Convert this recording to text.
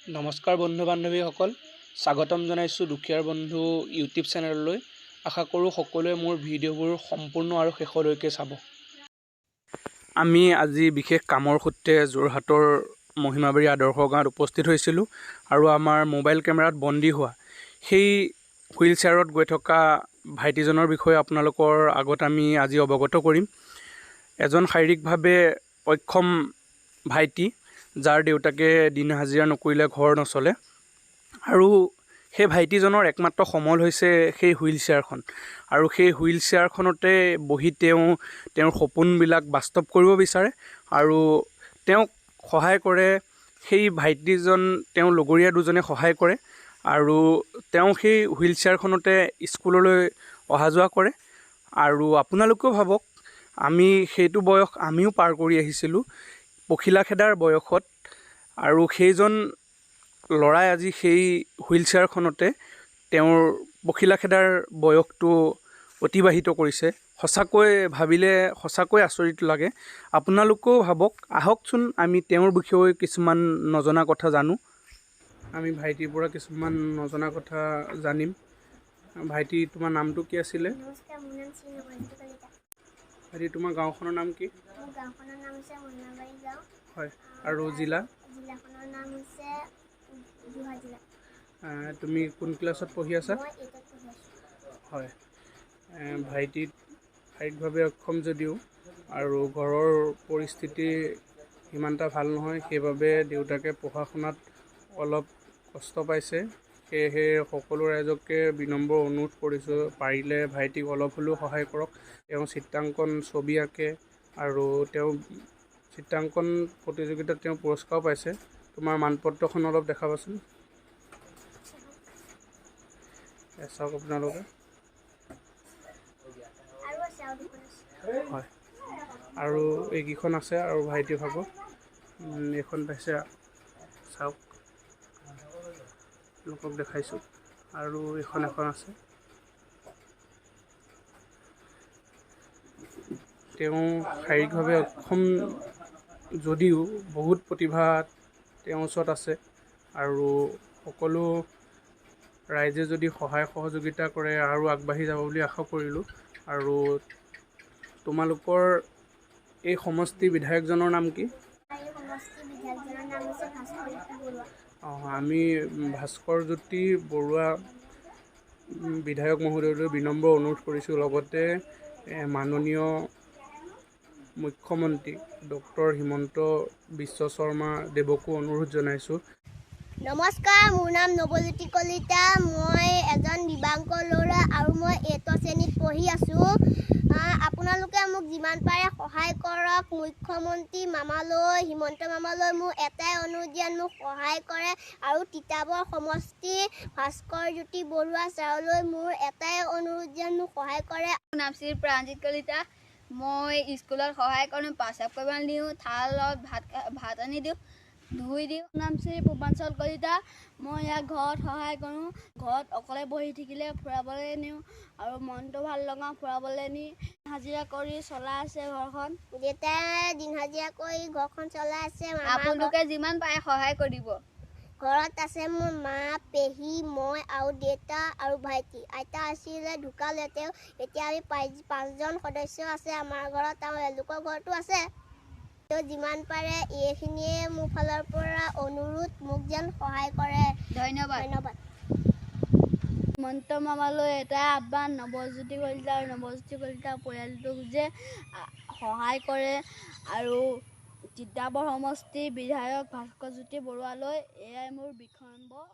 নমস্কাৰ বন্ধু বান্ধৱীসকল, স্বাগতম জনাইছোঁ দুখীয়াৰ বন্ধু ইউটিউব চেনেললৈ। আশা কৰোঁ সকলোৱে মোৰ ভিডিঅ'বোৰ সম্পূৰ্ণ আৰু শেষলৈকে চাব। আমি আজি বিশেষ কামৰ সূত্ৰে যোৰহাটৰ মহিমাবাৰী আদৰ্শ গাঁৱত উপস্থিত হৈছিলোঁ আৰু আমাৰ মোবাইল কেমেৰাত বন্দী হোৱা সেই হুইল চেয়াৰত গৈ থকা ভাইটিজনৰ বিষয়ে আপোনালোকৰ আগত আমি আজি অৱগত কৰিম। এজন শাৰীৰিকভাৱে অক্ষম ভাইটি, যাৰ দেউতাকে দিন হাজিৰা নকৰিলে ঘৰ নচলে আৰু সেই ভাইটিজনৰ একমাত্ৰ সমল হৈছে সেই হুইল চেয়াৰখন আৰু সেই হুইল চেয়াৰখনতে বহি তেওঁ তেওঁৰ সপোনবিলাক বাস্তৱ কৰিব বিচাৰে আৰু তেওঁক সহায় কৰে সেই ভাইটিজন, তেওঁৰ লগৰীয়া দুজনে সহায় কৰে আৰু তেওঁ সেই হুইল চেয়াৰখনতে স্কুললৈ অহা যোৱা কৰে। আৰু আপোনালোকেও ভাবক, আমি সেইটো বয়স আমিও পাৰ কৰি আহিছিলোঁ পখিলা খেদাৰ বয়সত, আৰু সেইজন ল'ৰাই আজি সেই হুইল চেয়াৰখনতে তেওঁৰ পখিলা খেদাৰ বয়সটো অতিবাহিত কৰিছে। সঁচাকৈ ভাবিলে সঁচাকৈ আচৰিত লাগে। আপোনালোকেও ভাবক, আহকচোন আমি তেওঁৰ বিষয়ে কিছুমান নজনা কথা জানো। আমি ভাইটিৰ পৰা কিছুমান নজনা কথা জানিম। ভাইটি, তোমাৰ নামটো কি আছিলে? নমস্কাৰ, মোৰ নাম শ্ৰী নৱজ্যোতি কলিতা। ভাইটি, তোমাৰ গাঁওখনৰ নাম কি? মোৰ গাঁওখনৰ নাম হৈছে মহিমাবাৰী গাঁও। হয়, আৰু জিলা? জিলাখনৰ নাম হৈছে যোৰহাট জিলা। তুমি কোন ক্লাছত পঢ়ি আছা? মই এইটত পঢ়ি আছোঁ। হয়, ভাইটি শাৰীৰিকভাৱে অক্ষম যদিও আৰু ঘৰৰ পৰিস্থিতি সিমান এটা ভাল নহয়, সেইবাবে দেউতাকে পঢ়া শুনাত অলপ কষ্ট পাইছে। সেয়েহে সকলো ৰাইজকে বিনম্ৰ অনুৰোধ কৰিছোঁ, পাৰিলে ভাইটিক অলপ হ'লেও সহায় কৰক। তেওঁ চিত্ৰাংকন ছবি আঁকে আৰু তেওঁ চিত্ৰাংকন প্ৰতিযোগিতাত তেওঁ পুৰস্কাৰো পাইছে। তোমাৰ মানপত্ৰখন অলপ দেখাবাচোন। চাওক আপোনালোকে। আৰু আছে, আৰু দুখন আছে। হয়, আৰু এইকেইখন আছে আৰু ভাইটিৰ ভাগৰ এইখন পাইছে, চাওক, লোকক দেখাইছোঁ। আৰু এইখন এখন আছে। তেওঁ শাৰীৰিকভাৱে অক্ষম যদিও বহুত প্ৰতিভা তেওঁৰ ওচৰত আছে আৰু সকলো ৰাইজে যদি সহায় সহযোগিতা কৰে আৰু আগবাঢ়ি যাব বুলি আশা কৰিলোঁ। আৰু তোমালোকৰ এই সমষ্টিৰ বিধায়কজনৰ নাম কি? এই সমষ্টিৰ বিধায়কজনৰ নাম হৈছে ভাস্কৰ জ্যোতি বৰুৱা। অঁ, আমি ভাস্কৰ জ্যোতি বৰুৱা বিধায়ক মহোদয়লৈ বিনম্ৰ অনুৰোধ কৰিছোঁ, লগতে মাননীয় মুখ্যমন্ত্ৰী ডক্টৰ হিমন্ত বিশ্ব শৰ্মা দেৱকো অনুৰোধ জনাইছোঁ। নমস্কাৰ, মোৰ নাম নৱজ্যোতি কলিতা। মই এজন দিব্যাংগ ল'ৰা আৰু মই এইটৰ শ্ৰেণীত পঢ়ি আছোঁ। আপোনালোকে মোক যিমান পাৰে সহায় কৰক। মুখ্যমন্ত্ৰী মামালৈ, হিমন্ত মামালৈ মোৰ এটাই অনুৰোধ যেন মোক সহায় কৰে। আৰু তিতাবৰ সমষ্টি ভাস্কৰ জ্যোতি বৰুৱা ছাৰলৈ মোৰ এটাই অনুৰোধ যেন মোক সহায় কৰে। মোৰ নাম শ্ৰী প্ৰাণজিৎ কলিতা। মই স্কুলত সহায় কৰোঁ, প্ৰস্ৰাৱ কৰিব দিওঁ, থালত ভাত আনি দিওঁ, ধুই দিওঁ। মোৰ নাম শ্ৰী পূৰ্বাঞ্চল কলিতা। মই ইয়াক ঘৰত সহায় কৰোঁ। ঘৰত অকলে বহি থাকিলে ফুৰাবলৈ নিওঁ আৰু মনটো ভাল লগাওঁ ফুৰাবলৈ নি। হাজিৰা কৰি চলাই আছে ঘৰখন। দেউতাই দিন হাজিৰা কৰি ঘৰখন চলাই আছে। আপোনালোকে যিমান পাৰে সহায় কৰিব। ঘৰত আছে মোৰ মা, পেহী, মই আৰু দেউতা আৰু ভাইটি। আইতা আছিলে, ঢুকালে তেওঁ। এতিয়া আমি পাঁচজন সদস্য আছে আমাৰ ঘৰত আৰু এওঁলোকৰ ঘৰতো আছে। তেওঁ যিমান পাৰে এইখিনিয়ে মোৰ ফালৰ পৰা অনুৰোধ, মোক যেন সহায় কৰে। ধন্যবাদ। ধন্যবাদ। হিমন্ত মামালৈ এটাই আহ্বান, নৱজ্যোতি কলিতা আৰু নৱজ্যোতি কলিতা পৰিয়ালটোক যে সহায় কৰে আৰু তিতাবৰ সমষ্টিৰ বিধায়ক ভাস্কৰ জ্যোতি বৰুৱালৈ এয়াই মোৰ বিনম্ৰ